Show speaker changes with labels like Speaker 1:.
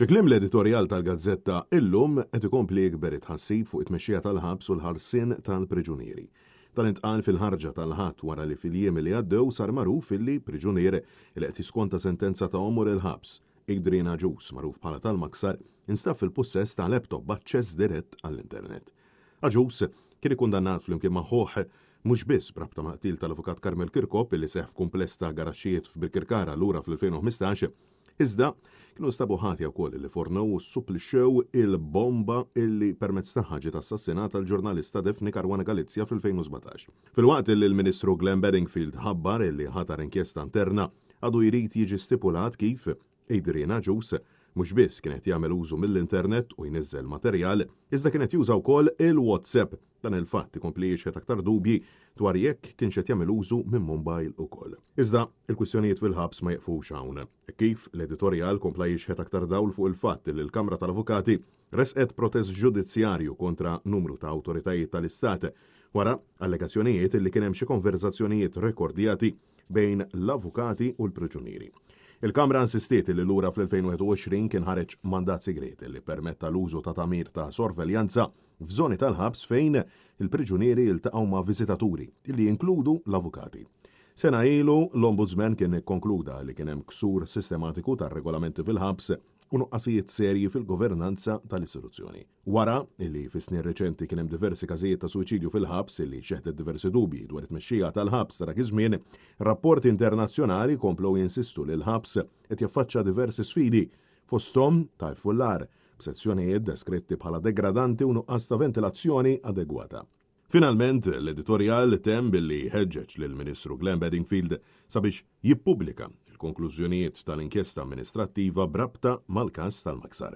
Speaker 1: Fi kliem l-editorjal tal-gazzetta Illum qed ikompli jikber it-tħassib fuq it-tmexxija tal-ħabs u l-ħarsien tal-priġunieri. Dan intqal fil-ħarġa tal-Ħadd wara li fil-jiem li għaddew sar magħruf illi priġunier li qed jiskonta sentenza ta' għomor il-ħabs, Adrian Agius magħruf bħala tal-Maksar, instab fil-pussess ta' laptop b'aċċess dirett għall-internet. Agius kien ikkundannat flimkien ma' ħuh mhux biss b'rabta mal-qtil tal-Avukat Carmel Kirkop illi seħħ f'kumpless ta' garaxxijiet f'Birkirkara lura fl-2015, Iżda, kienu nstabu ħatja wkoll li fornew u ssupplixxew il-bomba illi permezz tagħha ġiet assassinata l-ġurnalista Daphne Caruana Galizia fl-2017. Filwaqt illi l-Ministru Glenn Bedingfield ħabbar illi ħatar inkjesta interna, għadu jrid jiġi stipulat kif Adrian Agius mhux biss kien qed jagħmel użu mill-internet u jniżżel materjal, iżda kien qed juża wkoll il-WhatsApp. Dan il-fatt ikompli jixħet aktar dubji dwar jekk kienx qed jagħmel użu minn mobile ukoll. Iżda, il-kwistjonijiet fil-ħabs ma jiqfux hawn. Hekk kif l-editorjal kompla jixħet aktar dawl fuq il-fatt li l-Kamra tal-Avukati ressqet protest ġudizzjarju kontra numru ta' awtoritajiet tal-Istat wara allegazzjonijiet li kien hemm xi konverżazzjonijiet rekordjati bejn l-avukati u l-priġunieri. Il-Kamra insistiet li lura fl-2021 kien ħareġ mandat sigriet li ppermetta l-użu ta' tagħmir ta' sorveljanza f'żoni tal-ħabs fejn il-priġunieri jiltaqgħu ma' viżitaturi, li jinkludu l-avukati. Sena ilu, l-Ombudsman kien ikkonkluda li kien hemm ksur sistematiku tar-regolamenti fil-ħabs u nuqqasijiet serji fil-governanza tal-istituzzjoni. Wara li fis-snin reċenti kien hemm diversi każijiet ta' suwiċidju fil-ħabs li xeħtet diversi dubji dwar it-tmexxija tal-ħabs ta' dak iż-żmien, rapporti internazzjonali komplew jinsistu li l-ħabs qed jaffaċċa diversi sfidi, fosthom ta' iffullar, b'sezzjonijiet deskritti bħala degradanti u nuqqas ta' ventilazzjoni adegwata. Finalment, l-editorjal temm billi ħeġġeġ lill-Ministru Glenn Bedingfield sabiex jippubblika l-konklużjonijiet tal-inkjesta amministrattiva b'rabta mal-każ tal-Maksar.